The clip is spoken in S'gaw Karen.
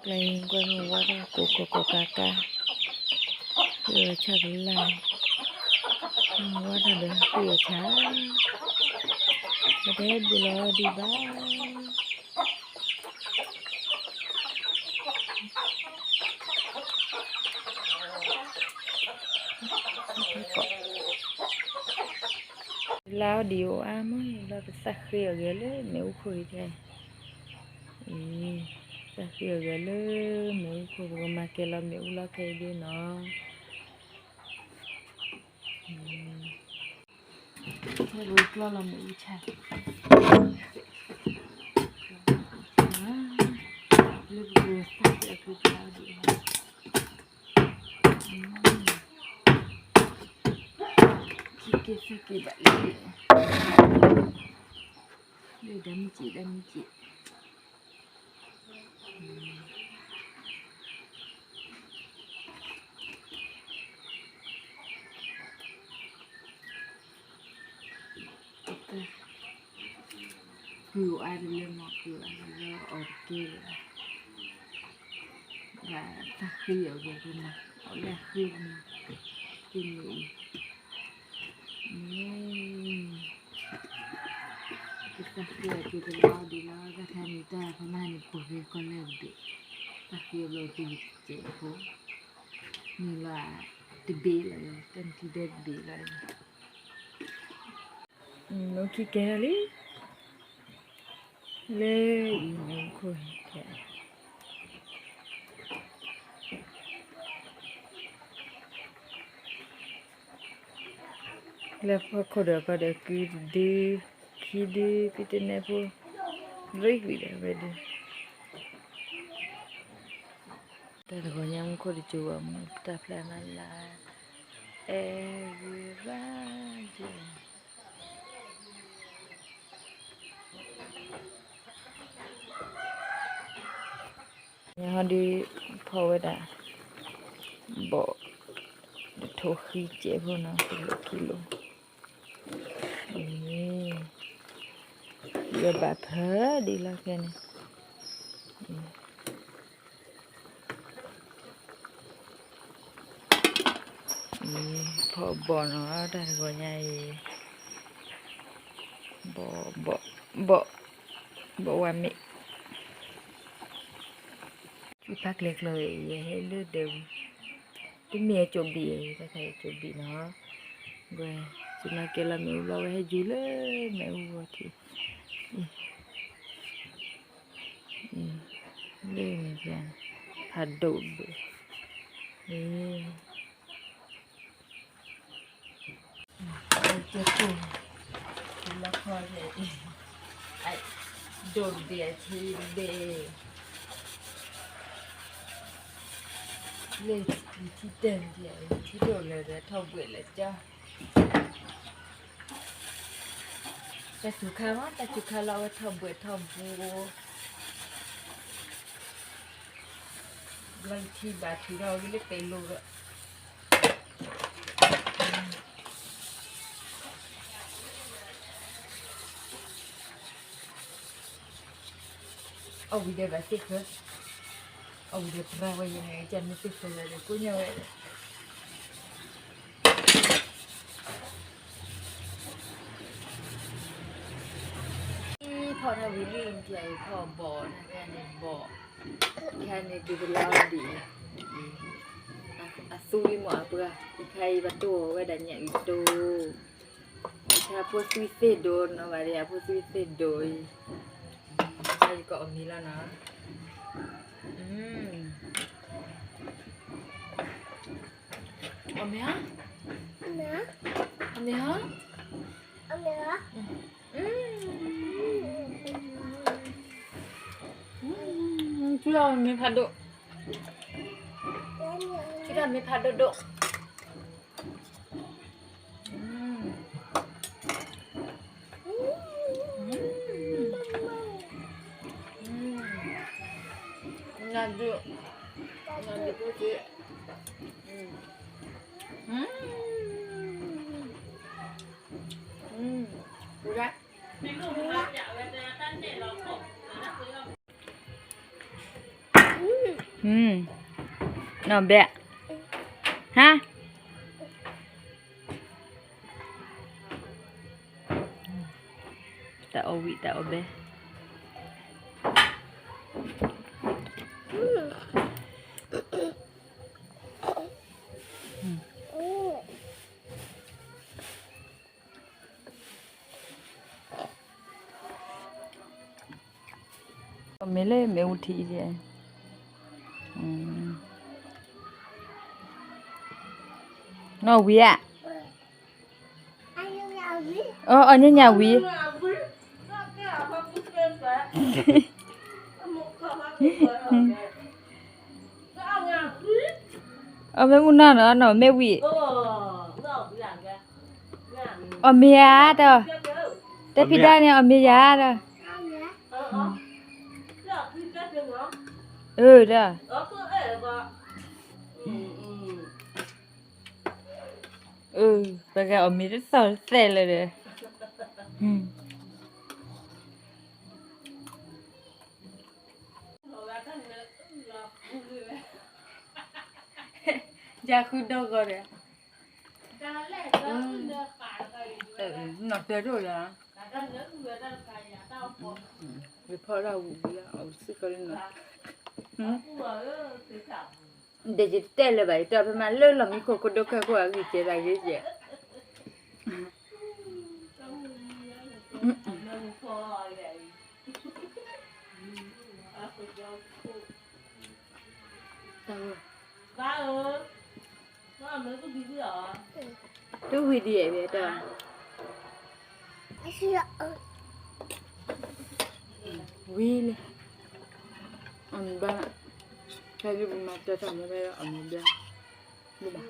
လၢကွၢ်မ့ၢ်ဝါထီၣ်ကိးကီကီကါကါ, ဃ့အီၤဆၣ်ကလၢ်, မ့ၢ်ဝါထီၣ်ဒီးဃ့အီၤဆၣ်, ပတဟဲဘူးလီၤဒံးဘၣ်. လါအီၤဒံးအိၣ်အါမး ဘၣ်ပသၣ်ဃ့အီၤဂဲၤလၢမ့ၣ်အူခိၣ်အံၤတဲ, အံၤ, သၣ်ဃ့အီၤဂဲၤလၢမ့ၣ်အူခိၣ် ပကမၤကဲလီၤမ့ၣ်အူလီၤခဲအံၤဒ်နီၤ. ဟဲပကျီလီၤမ့ၣ်အူဆၣ်, လၢပကသၣ်ဃ့အီၤကျိၤကျါဒံး, ခံက့ၤသၢက့ၤဘၣ်လံ, လၢဒၣ်မုၢ်က့ၣ် ဒၣ်မုၢ်က့ၣ် ကုၢ်အါတလၢမး ကုၢ်အါတလၢအီၤတကဲလၢၤ, ဘၣ်သၣ်ဃ့အီၤဂဲၤကမၤ, အီၤလၢအဃ့ကမၤ, က့ၤန့ၣ်အံၤ, န့ၣ် ကသၣ်ဃ့အီၤက့ၤတလီၤဒံးလီၤ တၢ်ခါန့ၣ် တၢ်ဖးမါန့ၣ် ပှဲၤကီၢ်လၢတဘ့ၣ်, သၣ်ဃ့အီၤဘျီက့ၤကဲးဖိ, န့ၣ်လီၤ, တဘ့ၣ်လီၤ, တၢ်နထံၣ်ဒဲတဘ့ၣ်လီၤ, မ့ၢ်ခံကဲထီၣ်လံ, လၢအံၤမ့ၣ်အူခိၣ်ခဲ လၢဖီခိၣ်ဒီးကီၢ်ဒီးကုတဒု, ခံဒု, ဖံတနဲၣ်ဖိ, ရ့ကွံာ်ဒီးဝဲဒု, တၢ်တဂီၤညါမူခိၣ်တစိၤဘၣ်မူ တၢ်ဖျါမးလၢ, အဲၣ်ဂ့ၤရၣ်ဒ် ညါဟီဒုး ဖီၣ်ဝဲဒၣ် ဘီၣ် တထိၣ်ဃံကဲးဖိနီၤ တလိၣ်ခံလိၣ်, ယဘၣ်ဖၢဒ်လီၤခဲန့ၣ်, ဖီၣ်ဘီၣ်နီၤ တၢ်တဂီၤညါအံၤ, ဘီၣ် ဘီၣ် ဘီၣ်ဝါမ့ၣ်, ဆူဖးကျဲကျီ ယဟဲလၢဒဲဝံၤ, တမ့ၢ်အကၠိဘံၣ်အံၤ တၢ်ခါအံၤကၠိဘံၣ်နီၤ, ဝဲ ယမၤကဲလီၤမ့ၣ်အူလီၤ ဝဲဟဲယူၤလၢမ့ၣ်အူဂီၢ်ထံး, လၢန့ၣ် ဖးဒိၣ်ဒိၣ်, အ့ ကဲခိၣ်, လီခီန့ၣ်, ဒိၣ်ဒဲးထံဒဲး, လၢယထံၣ်တၢ်ဒဲး ယထံၣ်ဒိၣ်လၢဒဲးထီၣ်ဘှဲးလၢကၠီ တၢ်စူၤခါမး တၢ်စူၤခါလီၤဝဲထီၣ်ဘှဲးထီၣ်ဘှဲး, ဘျီယထံၣ်ဘၣ်ထုးထီၣ်ဝဲလၢပဲၤလိဒီး အဝံၤဒီးဘၣ်သ့ၣ်ဃၢ, အဝံၤဒီးပရၢဝဲယန့ၣ် ကမ့ၢ်သ့ၣ်ဃၢလၢဒီးကိးညါဝဲ, ဖီၣ်ထီၣ်ဝံၤလံ ဖီၣ်ဘီၣ် တၢ်ခါန့ၣ်ဘီၣ်, တၢ်ခါန့ၣ်တုၤတလီၤဒံး, အသူလံမ့ၢ်အပှၤ, တၢ်ခါအံၤဘၣ်တိၢ်ဝဲဒၣ်ညၣ်အုၣ်တိၢ် တၢ်ဖိသွံၣ်သ့ၣ်ဒိၣ်နီၤဘၣ်ဒီး အဖိသွံၣ်သ့ၣ်ဒိၣ်အံၤ, တၢ်ယကအီၣ်မ့ၤလီၤနီၤ, အီၣ်မ့ၤဧါ, အီၣ်မ့ၤဧါ, ဆူထီၣ်မ့ၤဖးဒိၣ်, ဆူထီၣ်မ့ၤဖးဒိၣ်ဒိၣ် နဒု, နဒုဖိက့, ပူၤဒၣ်, နီၢ်ဘဲ, ဟါ, တၢ်အီၣ်ဝံၣ် တၢ်အီၣ်ဘဲ. အီၣ်မ့ၤလၢမ့ၣ်အူထံအံၤ, နီၢ်ဝံၤဧါ, အီၣ်ညၣ်ညၣ်ဝံၤ, အီၣ်မ့ၣ်အူနီၢ်နီၢ် နီၢ်မ့ၣ်ဝံၤ, အီၣ်မ့ၤဧါတၢ်, တဲဖံဒၣ်န့ၣ် အီၣ်မ့ၤဧါတၢ်, အၢတၢ်, အၢ ပကအီၣ်မ့ၤတသီၣ်သဲးလၢာ်ဒီး, ယၤဃုဒီဂီၤဒီး, နီၢ်တဲတအိၣ်လၢ်, ယဖီၣ်ဒၣ်ဝံၤလၢ အဝံၤစ့ၢ်ကီးလၢနီၢ်, ဒီးယတဲလၢၤဘၣ် ယတဲဖဲမးလၢလီၢ်မံခိၣ်ကဒိခဲခိၣ်အဂံၢ်ကဲသးဂ့ၤကဲ တဝံၤဒ်အဲၣ်ဘၣ်တၢ်, ဝံၤလံ, အမံၤဘၣ်, ဖဲလၢပမၤတၢ်တၢ်မၤဖဲအမံၤဘၣ်, ဘၣ်